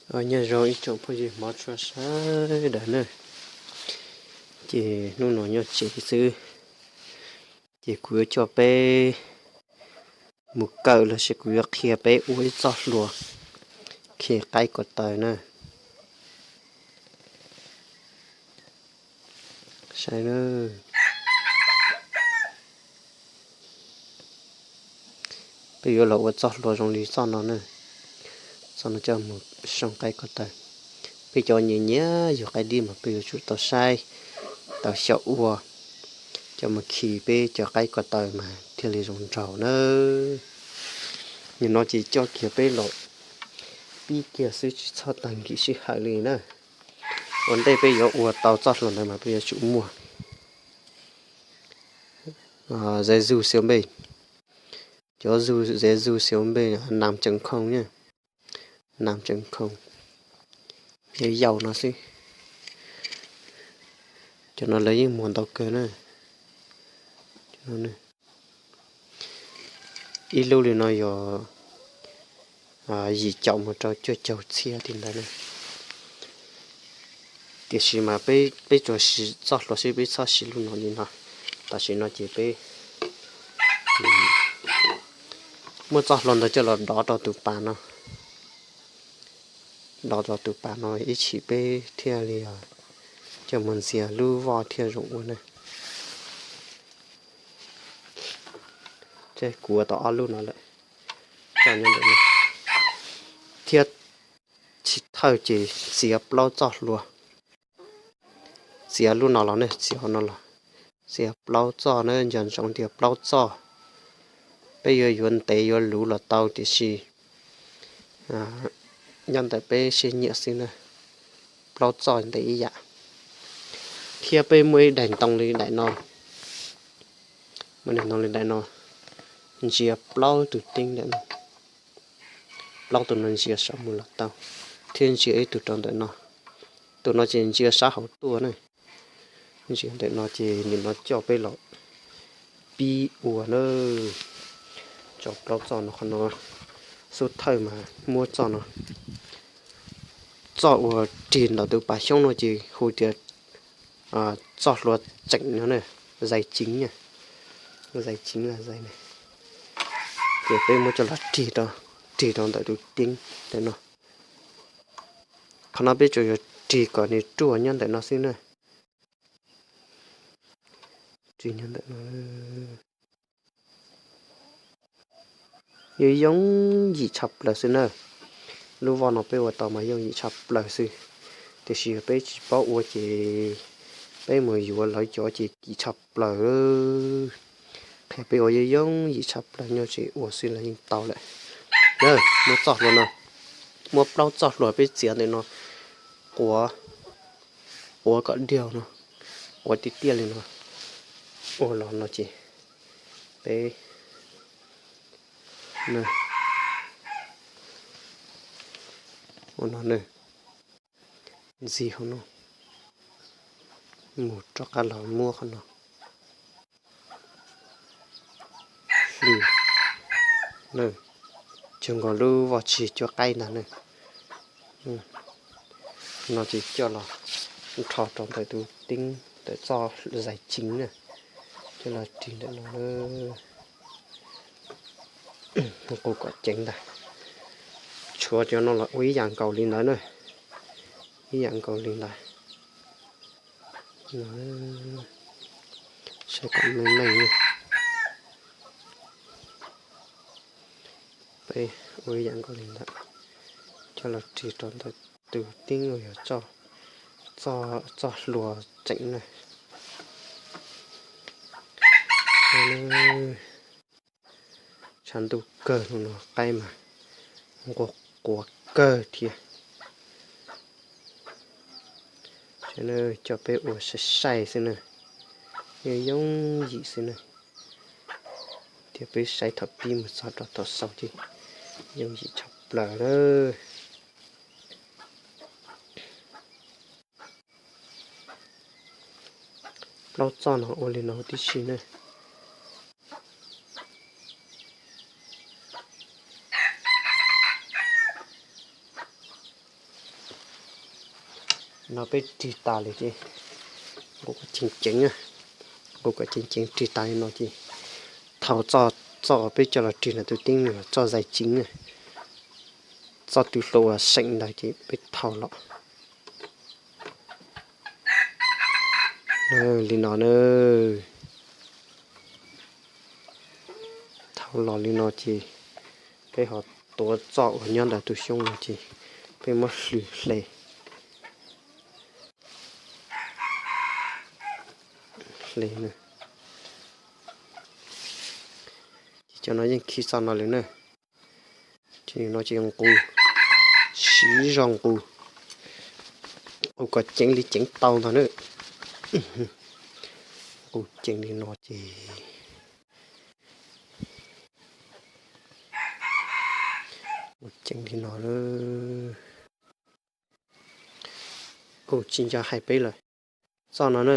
Nyob zoo ib tsoom phooj ywg hmov tshua sawv daws na, ces hnub no nyob tsev xwb, ces kuv yuav coj peb mus kawm los sis kuv yuav qhia peb ua ib txoj hlua khi qaib ko taw na. Saib na, peb yuav los ua txoj hlua zoo li txoj no na, txoj no coj mus soo qaib ko taw. Peb cov nyiam nyiam yug qaib dib mas peb yuav tsum tau saib, tau xyaum ua, coj mus khi peb cov qaib ko taw mas thiaj li zoo nraug na. Nim no ces coj kiag peb los pib kiag xwb tsis txhob tag nkim sij hawm li na. Ua ntej peb yuav ua tau txoj hlua ntawd mas peb yuav tsum muaj zes zus xiav npej, cov zes zus xiav npej nam tseem khooj na, nam tseem khooj, yau yau no xwb. Cov no lawv yeej muag ntau kawg na. Ib lub li no yog yim caum mus rau cuaj caug txhiab tim ntawd na. Tiam sis mas peb tsuas siv txoj hlua xwb, peb txhob siv lub no li no. Tam sim no ces peb muab txoj hlua ntawd coj los dov rau tus pas no, dov rau tus pas no ib chim peb thiaj li coj mus ntxias lub voj thiaj zoo ua na. Kuv ua tau ob lub no lawm, thiab tsis thawj ces txiav plaub txoj hlua. Txiav lub no los ne, txiav no los, txiav plaub txoj na, nco ntsoov tias plaub txoj. Peb yuav yuav ntev yuav luv los tau tiam sis nyob ntawm peb siab nyiam xwb na, plaub txoj ntev ib yam. Thiab peb muaj ib daim ntoo li daim no, muaj daim ntoo li daim no, ntsia plaub tus teeb ntawm no, plaub tus no ntsia saum mus los tau, thiab ntsia ib tug rau ntawm no, tus no ces ntsia sab hauv tuaj na. Ntsia ntawm no ces nim no coj peb los pib ua na. Tso plaub txoj no qhov no, xub thawj mas muab txoj no, txoj uas rig ntawm tus pas xyoob no ces hu tias txoj hlua tseem no na, zais civ, zais civ los zais ne, ces peb muab coj los rig rau, rig rau ntawm tus teeb ntawm no. Qhov no peb tsuas yuav rig kom nws ruaj nyob ntawm no xwb na. Rig nyob ntawm no, yooj yooj yim tshaj plaws xwb na. Lub voj no peb ua tau mas yooj yim tshaj plaws xwb, tiam sis yog peb tsis paub ua ces peb mus yuav lawv cov ces kim tshaj plaws. Qhia peb ua yooj yooj yim tshaj plaws nyob tsev ua xwb los yeej tau lawm. Muab txoj hlua no, muab plaub txoj hlua peb txiav ntawm no, quav, quav kom diaug no, quav tiaj tiaj li no, ua los no ces peb ua no na, ntxig hauv no, mus rov qab los muab qhov no, hlwv, cog nkaus lub voj tsis cuab qaib ntag na. No ces coj los nrho rau ntawm tus teeb ntawm txoj zais civ na, coj los rig ntawm no, qus kom ceev ntag. Tshuav cov no los ua ib yam nkaus li ntawd na, ib yam nkaus li ntawd. Saib kom meej meej, peb ua ib yam nkaus li ntawd, coj los rig rau ntawm tus teeb uas yog txoj hlua tseem na. Tshav ntuj kawg no qaib mas nquag quav kawg thiab. Coj peb ua sai sai xwb na, yooj yooj yim xwb na. Thiab peb saib thaum pib mus txog rau thaum xaus ces yooj yim tshaj plaws lawm. Plaub txoj no ua li no tib si na. No peb rig tas li ces nqus kom ceev ceev, nqus kom ceev ceev rig tas li no ces thau txoj uas peb coj los rig ntawm tus teeb no, txoj zais ceev, txoj twg hlua uas seem ntawd ces peb thau los li no na. Thau los li no ces peb ho tuav txoj uas nyob ntawm tus xyoob no ces peb muab hlwv hle, hle. Ces cov no yeej khi txog no lawm na. Ces nim no ces nqus, siv zog nqus, nqus kom ceev li ceev tau ntag na. Nqus ceev li no ces, nqus ceev li no, nqus tsis nco hais peb lawm. Txoj no na,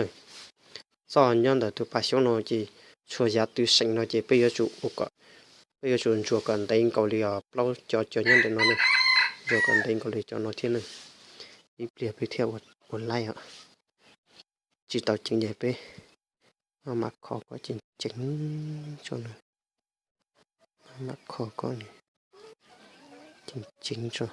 txoj nyob ntawm tus pas xyoob no ces txhua yav twg seem no ces peb yuav tsum ua kom, peb yuav tsum ntsuas kom ntev nkaus li os, plaub cov cov nyob ntawm no na, ntsuas kom ntev nkaus li cov no thiab na, ib pliag peb thiaj ua laib os. Tsis tau ceev ces peb mam kho kom ceev ceev tso na, mam kho kom ceev ceev tso.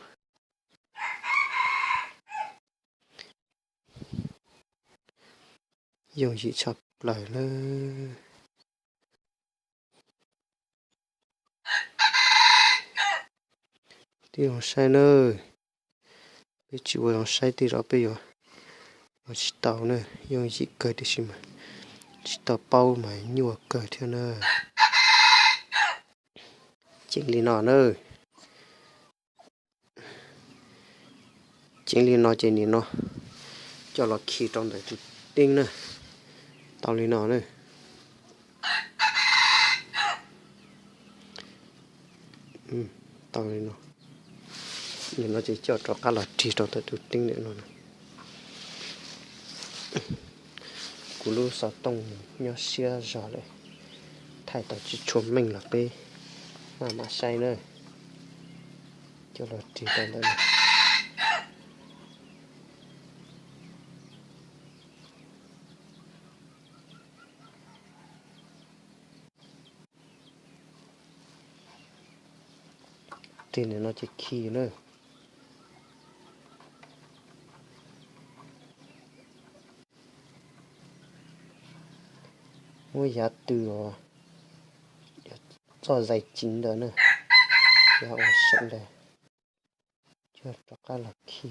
Yooj yim tshaj plaws lawm. Tij zoo saib na, peb tsis ua zoo saib tej zaum peb yuav ua tsis tau na, yooj yim kawg tiam sis mas tsis tau paub mas nyuaj kawg thiab na. Ceev li no na. Ceev li no ces nim no coj los khi rau ntawm tus teeb na. Tau li no na. Tau li no. Nim no ces coj rov qab los rig rau ntawm tus teeb ntawm no na. Kuv lub xov tooj nyob siab zog lawm, thaij tau tsis tshua meej los peb maj mam saib na. Coj los rig rau ntawm no. Rig ntawm no ces khi na. Muab yav twg os, txoj zais ceev ntawd na, yav uas seem ntawd, coj rov qab los khi.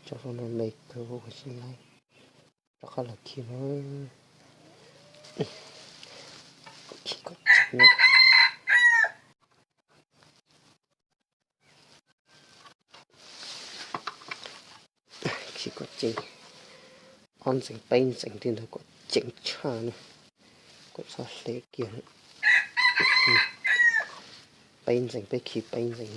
Cov no me kawg ua tsis laib, rov qab los khi no. Khi kom ceev, khi kom ceev, ob ntxeev peb ntxeev tej ntawd kom ceev tshaj na, kom txhob hle kiag. Peb ntxeev, peb khi peb ntxeev.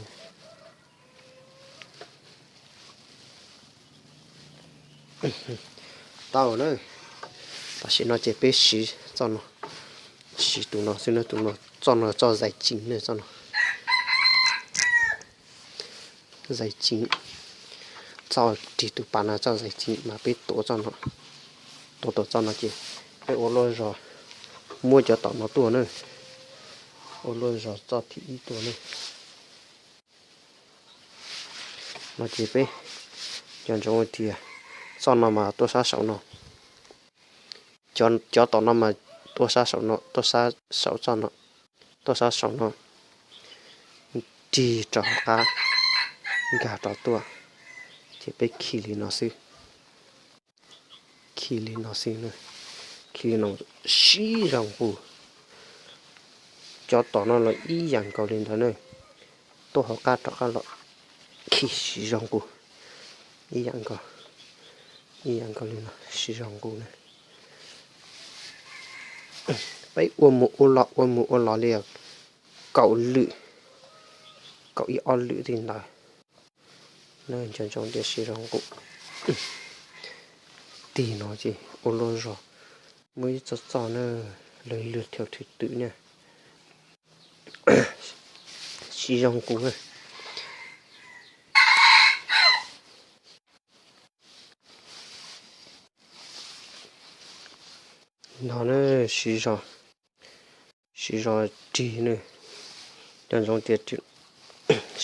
Tau na. Tam sim no ces peb siv txoj no, siv tus no xwb na, tus no, txoj no txoj zais ceev na, txoj no zais ceev. Txoj rig tus pas no txoj zais ceev mas peb tuav txoj no, tuav tau txoj no ces peb ua luaj zog, muab cov tom no tuaj na, ua luaj zog txoj thib ib tuaj na. No ces peb nco ntsoov tias txoj no mas tuaj sab saum no, cov tom no mas tuaj sab saum no, tuaj sab saum txoj no, tuaj sab saum no, rig rov qab nkag rov tuaj, ces peb khi li no xwb. Khi li no xwb na, khi li no siv zog nqus. Cov tom no los ib yam nkaus li ntawd na, tuaj hauv qab rov qab los khi siv zog nqus, ib yam nkaus, ib yam nkaus li no siv zog nqus na. Peb ua mus ua los ua mus ua los li kaum lwm, kaum ib ob lwm tej ntawd. Nco ntsoov tias siv zog nqus. Tig no ces ua luaj zog, muaj ib txoj txoj na, lwg lwg theo thứ tự na. Siv zog nqus na. No na, siv zog, siv zog rig na, cov ntsoov tias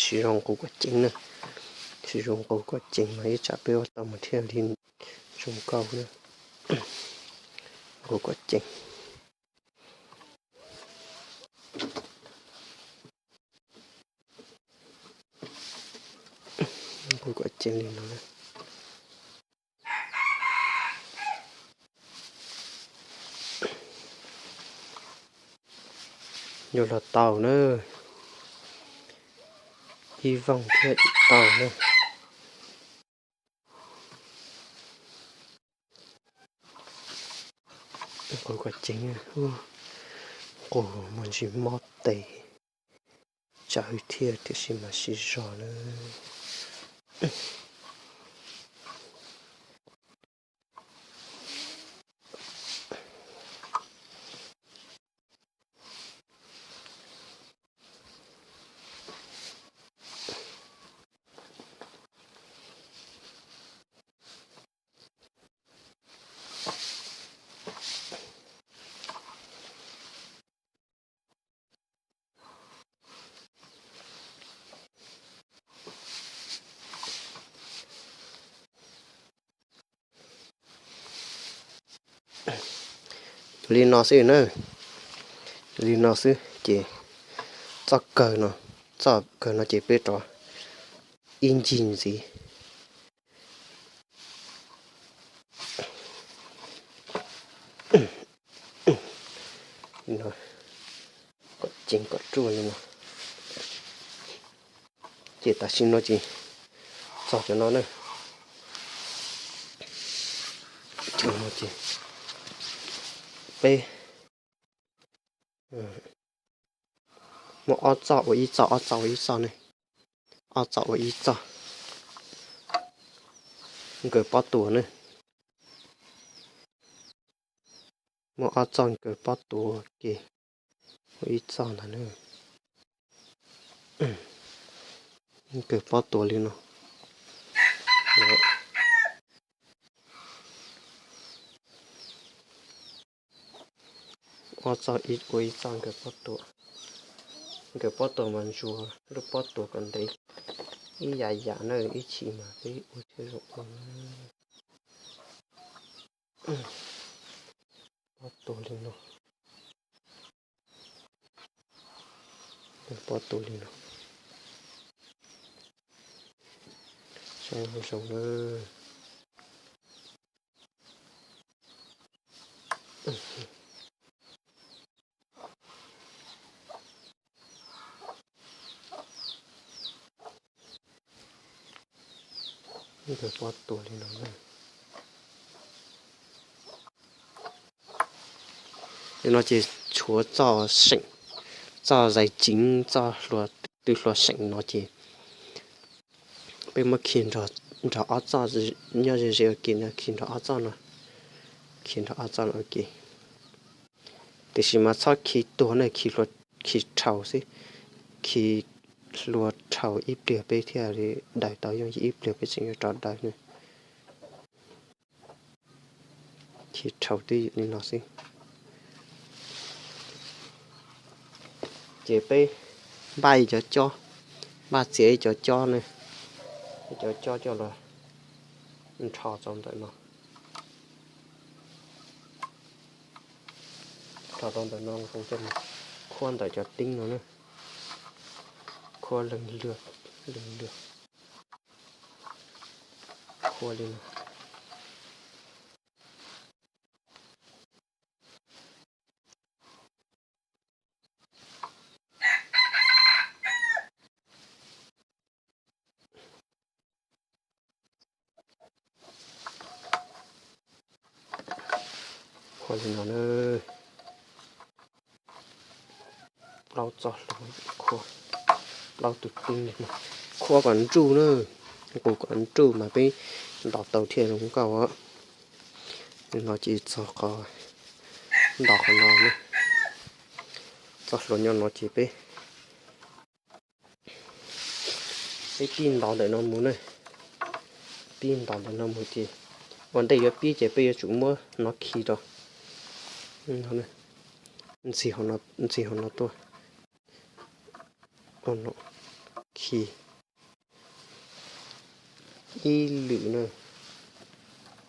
siv zog nqus kom ceev na, siv zog nqus kom ceev mas ib tsam peb ua tau mas thiaj li zoo nkauj na, nqus kom ceev. Nqus kom ceev li no. Yuav los tau na, ib vooj thiaj tau na. Nqus kom ceev, nqus muaj ntsis mob tes, tsawv thiab tiam sis mas siv zog na. Li no xwb na, li no xwb ces txoj kawg no, txoj kawg no ces peb rov ib ncig ntxiv. Kom ceev kom ruaj li no. Ces tam sim no ces txog cov no na, cov no ces peb muab ob txoj ua ib txoj, ob txoj ua ib txoj ne, ob txoj ua ib txoj, nkaws pob tuas na. Muab ob txoj nkaws pob tuas ua ke, ua ib txoj ntag na. Nkaws pob tuas li no. Ob txoj ua ib txoj nkaws pob tuas. Nkaws pob tuas mas ntsuas lub pob tuas kom ntev ib yam yam na, ib chim mas peb ua thiaj zoo ua. Pob tuas li no. Pob tuas li no. Saib zoo zoo na. Nkaws pob tuas li no na. Li no ces tshuav txoj seem, txoj zais ceev, txoj hlua, tw hlua seem no ces peb muab khi nrog ob txoj nyob ze ze ua ke no, khi nrog ob txoj no, khi nrog ob txoj no ua ke. Tiam sis mas txhob khi tuag na, khi rhaus xwb, khi hlua rhaus ib pliag peb thiaj li daws tau yooj yim, ib pliag peb tseem yuav rov daws na. Khi rhaus twb ywm li no xwb. Ces peb npaj ib cov cob, npaj txiav ib cov cob ne, ib cov cob coj los nrho rau ntawm no. Nrho rau ntawm no coj mus khuab ntawm cov teeb no na, khuab leeg lwg, leeg lwg, khuab li no. Khuab li no na, plaub txoj hlua, khuab plaub tus teeb li no, khuab kom nruj na, nqus kom nruj mas peb ntaus tau thiaj zoo nkauj. No ces txog qhov ntaus qhov no na, txoj hlua nyob no ces peb peb pib ntaus ntawm no mus na, pib ntaus ntawm no mus ces ua ntej yuav pib ces peb yuav tsum muab no khi rau, Ntxig hauv no tuaj. Khi ib lwm na,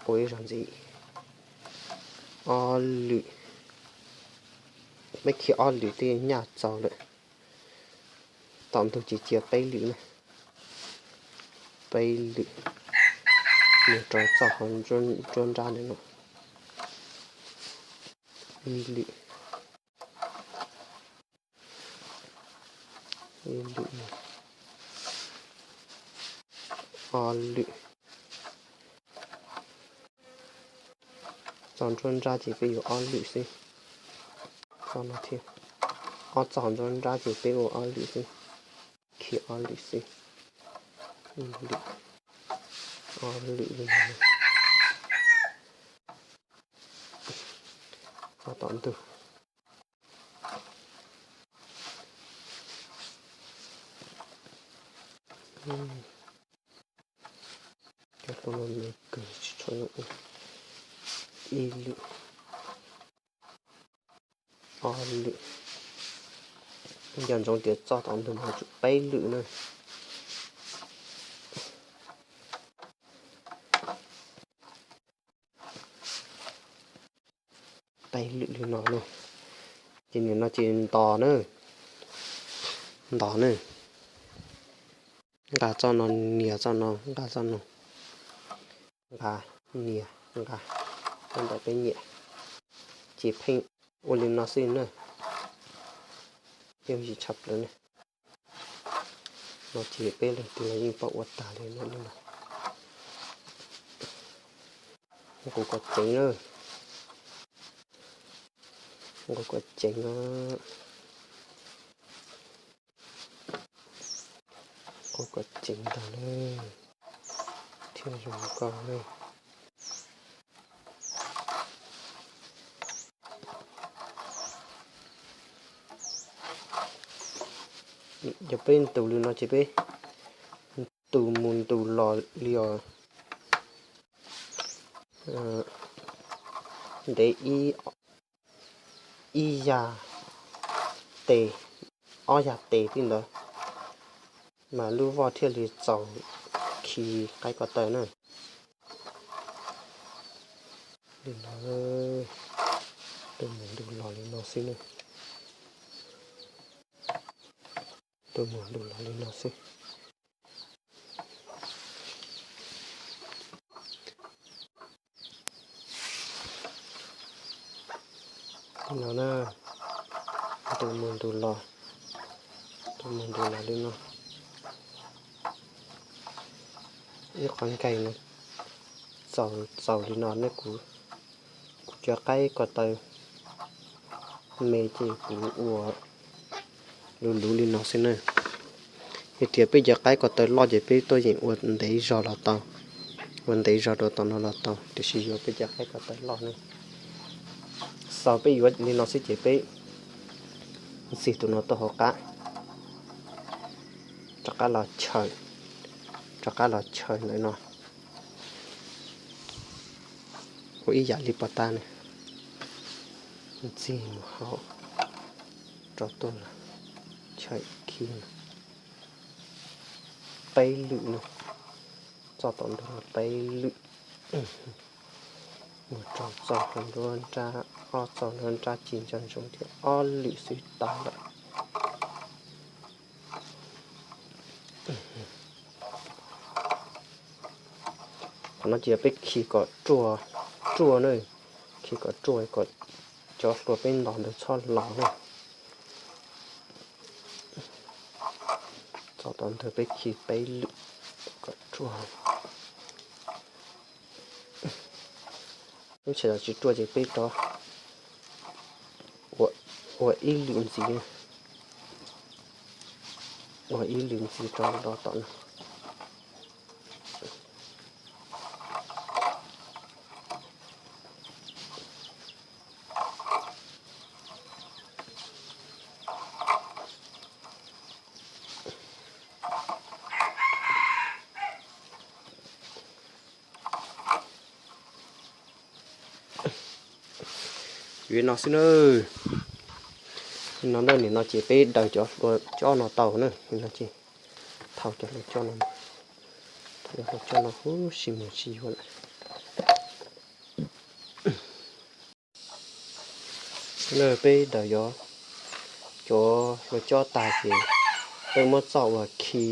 ua ib zaug ntxiv, ob lwm. Peb khi ob lwm twb nyaj txaus lawm. Tom ntug ces cia peb lwm na, peb lwm, mus rau txoj hauv nruab nrab ntawm no, ib lwm, ib lwm, ob lwm. Txoj nruab nrab ces peb yuav ob lwm xwb. Txoj no thiab, ob txoj nruab nrab ces peb ua ob lwm xwb, khi ob lwm xwb, ib lwm, ob lwm li no. Txoj tom ntug. Cov hlua no me kawg tsis tshua zoo ua. Ib lwm, ob lwm. Nco ntsoov tias txoj tom ntug no tsum peb lwm na. Peb lwm li no na. Ces nim no ces ntos na, ntos na. Nqa txoj no, nias txoj no, nqa txoj no, nqa, nias, nqa, ntawm peb nyiam. Ces pheej ua li no xwb na. Yooj yim tshaj plaws na. No ces peb leej twg los yeej paub ua tag li na. Nqus kom ceev na, nqus kom ceev na. Nqus kom ceev ntag na, thiaj zoo nkauj na. Yog peb ntus li no ces peb ntus mus ntus los li os, ntev ib yas tes, ob yas tes tej ntawd, mas lub voj thiaj li txaus khi qaib ko taw na. Li no, ntus mus ntus los li no xwb na. Ntus mus ntus los li no xwb. Li no na, ntus mus ntus los, ntus mus ntus los li no. Ib qhov nkaig no txaus, txaus li no ne. Kuv, kuv cov qaib ko taw me ces kuv ua luv luv li no xwb na. Yog tias peb cov qaib ko taw loj ces peb tuaj yeem ua ntev zog los tau, ua ntev zog rau tom no los tau, tiam sis yuav peb cov qaib ko taw loj ne. Xaus peb yuav li no xwb ces peb ntxig tus no tuaj hauv qab, rov qab los chaws, rov qab los chaws ntawm no. Ua ib yam li pos tab ne, ntxig mus hauv, rov tuaj los chaws khi no. Peb lwm no, txoj tom ntug no peb lwm. Mus rau txoj hauv nruab nrab, ob txoj nruab nrab ci ntsoov ntsoov thiab, ob lwm xwb tau lawm. Qhov no ces yog peb khi kom ruaj, ruaj na, khi kom ruaj kom cov hlua peb ntos ntawd txhob laus na. Txoj tom ntug peb khi peb lwm kom ruaj. Lub sij hawm tsis ruaj ces peb rov ua ib lwm ntxiv, ua ib lwm ntxiv rau rau tom no. Yuav no xwb na. No na, nim no ces peb daws cov hlua cob no tau na, no ces thau cov hlua cob no, thau cov hlua cob no huv si mus tsis yuav lawm. Na peb daws cov hlua cob tag ces peb muab txoj uas khi,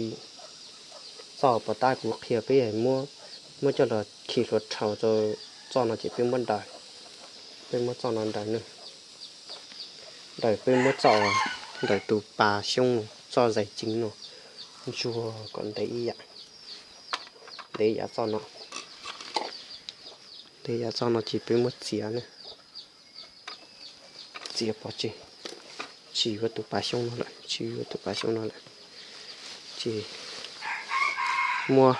txoj pos tab kuv qhia peb muab, muab coj los khi hlua rhau rau txoj no ces peb muab daws, peb muab txoj no daws na. Daws peb muab txoj, daws tus pas xyoob, txoj zais ceev no ntsuag kom ntev ib yam, ntev ib yam txoj no, ntev ib yam txoj no ces peb muab txiav na, txiav pov tseg, tsis yuav tus pas xyoob no lawm, tsis yuav tus pas xyoob no lawm. Ces muab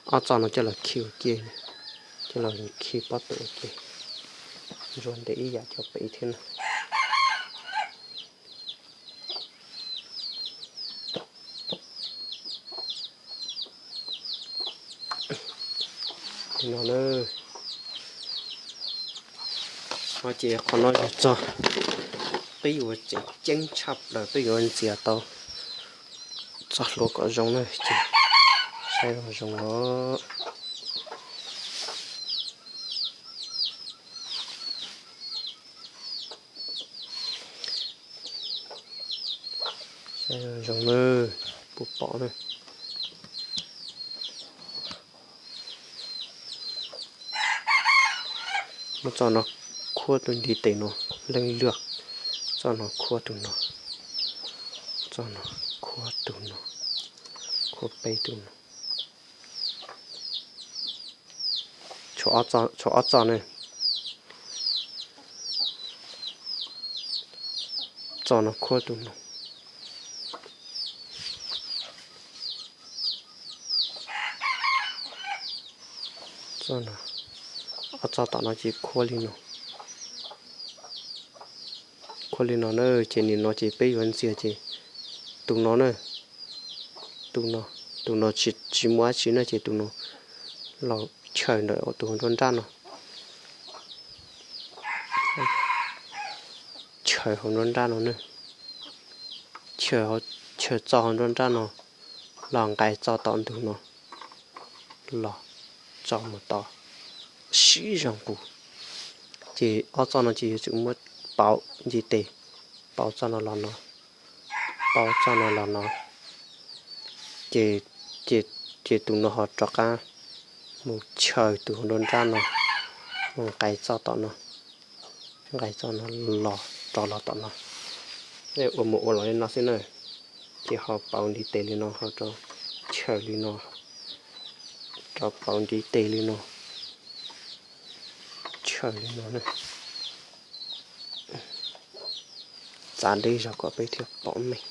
ob txoj no coj los khi ua ke, coj los khi pob tus ua ke, ntsuag ntev ib yam cov pem thiab na. No na, no ces qhov no yog txog qib uas tseem ceeb tshaj plaws peb yuav ntxias tau txoj hlua kom zoo na, ces saib zoo zoo os. Saib zoo zoo na, puas pom na. Muab txoj no khuab tus ntiv tes no leej luag, txoj no khuab tus no, txoj no khuab tus no, khuab peb tus no. Tshuav ob txoj na. Txoj no khuab tus no. Txoj no, ob txoj tom no ces khuab li no. Khuab li no na, ces nim no ces peb yuav ntxias ces tus no na, tus no, tus no tsis muaj dab tsi na ces tus no los chaws ntawm tus hauv nruab nrab no, chaws hauv nruab nrab no na, chaws, chaws txoj hauv nruab nrab no los nqis txoj tom ntug no los tso mus tod sib zoo qus. Ces ob txoj no ces yuav tsum muab pauv ntiv tes, pauv txoj no los no, pauv txoj no los no, ces, ces tus no ho rov qab mus chaws tus hauv nruab nrab no, mus nqis txoj tom no, nqis txoj no los rov los tom no. Ua mus ua los li no xwb na. Ces ho pauv ntiv tes li no ho rov chaws li no, rov pauv ntiv tes li no, chaws li no na. Txav deb zog kom peb thiaj pom meej.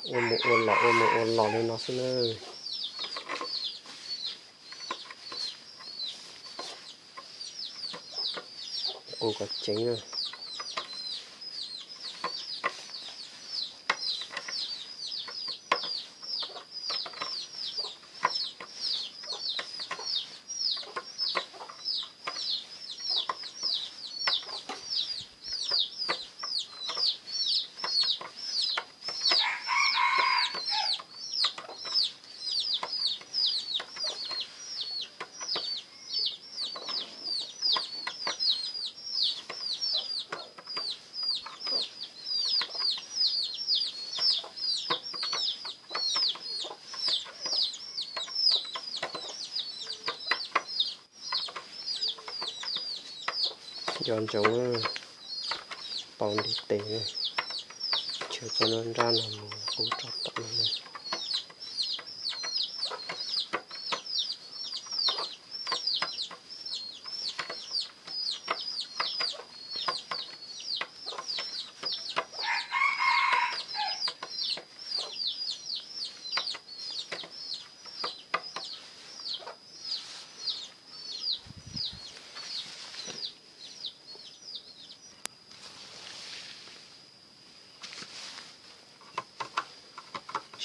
Ua mus ua los, ua mus ua los li no xwb na. Qus kom ceev na. Nco ntsoov, pauv ntiv tes, chaws txoj nruab nrab no mus qub rau tom no na.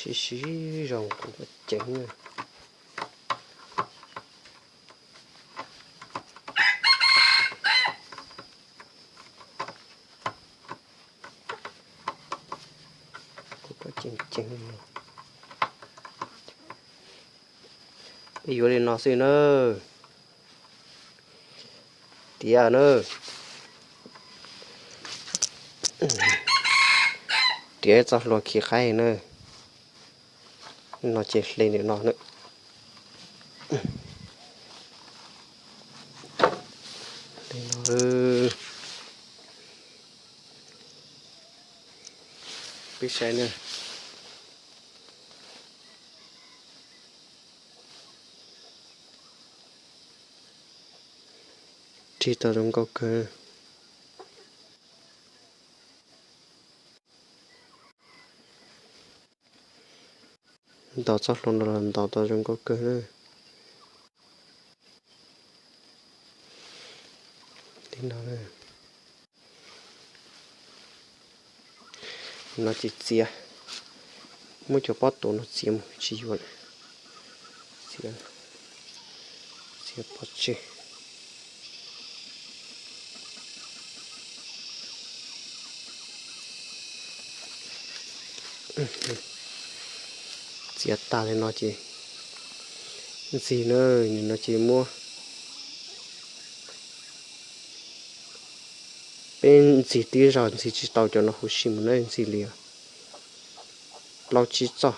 Siv siv zoo kuv ceev. ceev li no. Peb yuav li no xwb na. Tiav na. Tiav txoj hlua khi qaib na. No ces hle nim no na. Hle no. Peb saib na. Rig tau zoo nkauj kawg. Ntaus txoj hlua no los ntaus tau zoo nkauj kawg na. Li no, no ces txiav, muab cov pob tuav no txiav mus tsis yuav lawm. Txiav, txiav pov tseg. Txiav tag li no ces ntxig na, nim no ces muab, peb ntxig tib zaug ntxig tsis tau cov no huv si mus na, ntxig li plaub tsib txoj.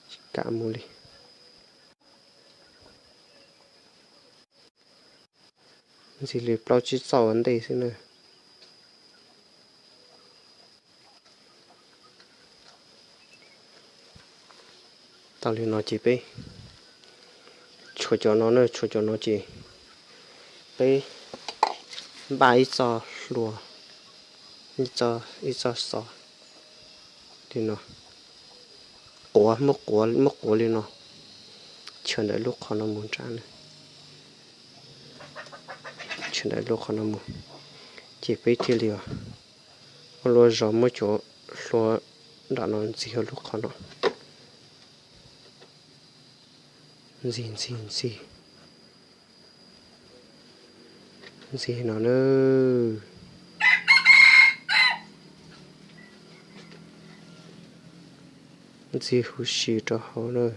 Tsis kam mus li. Ntxig li plaub tsib txoj ua ntej xwb na. Tau li no ces peb tshuav cov no na, tshuav cov no ces peb npaj ib txoj hlua, ib txoj xov li no, quav, muab quav, muab quav li no, chaws ntawm lub qhov no mus nrad na, chaws ntawm lub qhov no mus, ces peb thiaj li ua luaj zog muab cov hlua nram no ntxig lub qhov no. Ntxig ntxig ntxig, ntxig no na. Ntxig huv si rau hauv na.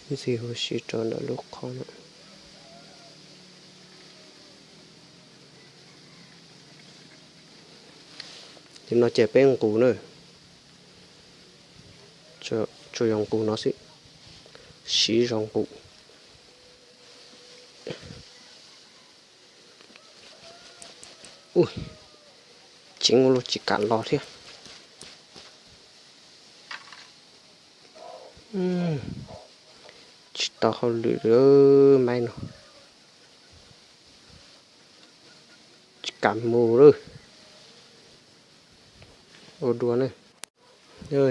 Ntxig huv si rau ntawm lub qhov no. Ces no ces peb nqus na, tsuas yog nqus no xwb, siv zog nqus. Ub, ceev ua luaj tsis kam los thiab. Tsis tau hauj lwm li maib no. Tsis kam mus lawm. Ua dua na.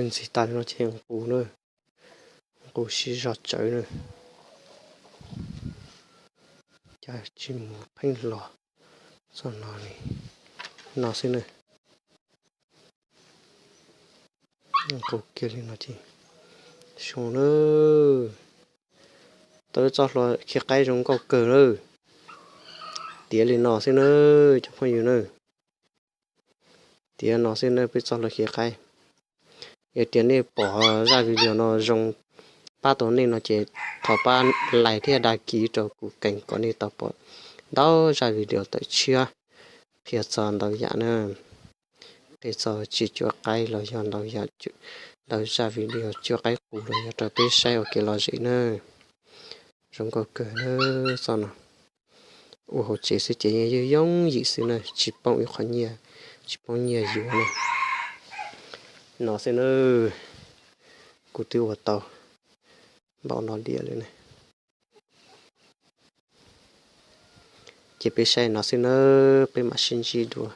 Ntxig tas li no ces nqus na. Nqus siv zog tsawv na. Cas tsis mus pheej los txog no li no xwb na. Nqus kiag li no ces zoo na. Tau peb txoj hlua khi qaib zoo nkauj kawg na. Tiav li no xwb na, cov phooj ywg na. Tiav no xwb na peb txoj hlua khi qaib. Yog tias nej pom zaj video no zoo pab tau nej no ces thov pab like thiab đăng ký rau kuv kênh kom nej tau pom ntau zaj video tawm tshiab qhia txog ntau yam na, qhia txog tsis cuab qaib los yog ntau yam, ntau zaj video cuab qaib qus los yog rau peb saib ua kev lom zem na. Zoo nkauj kawg na, txoj no. Ua hauv tsev xwb ces yeej yooj yim xwb na, tsis poob ib qho nyiaj, tsis poob nyiaj yuav na. No xwb na, kuv twb ua tau npaum no diam lawm na. Ces peb saib no xwb nawb, peb mam sib ntsib dua.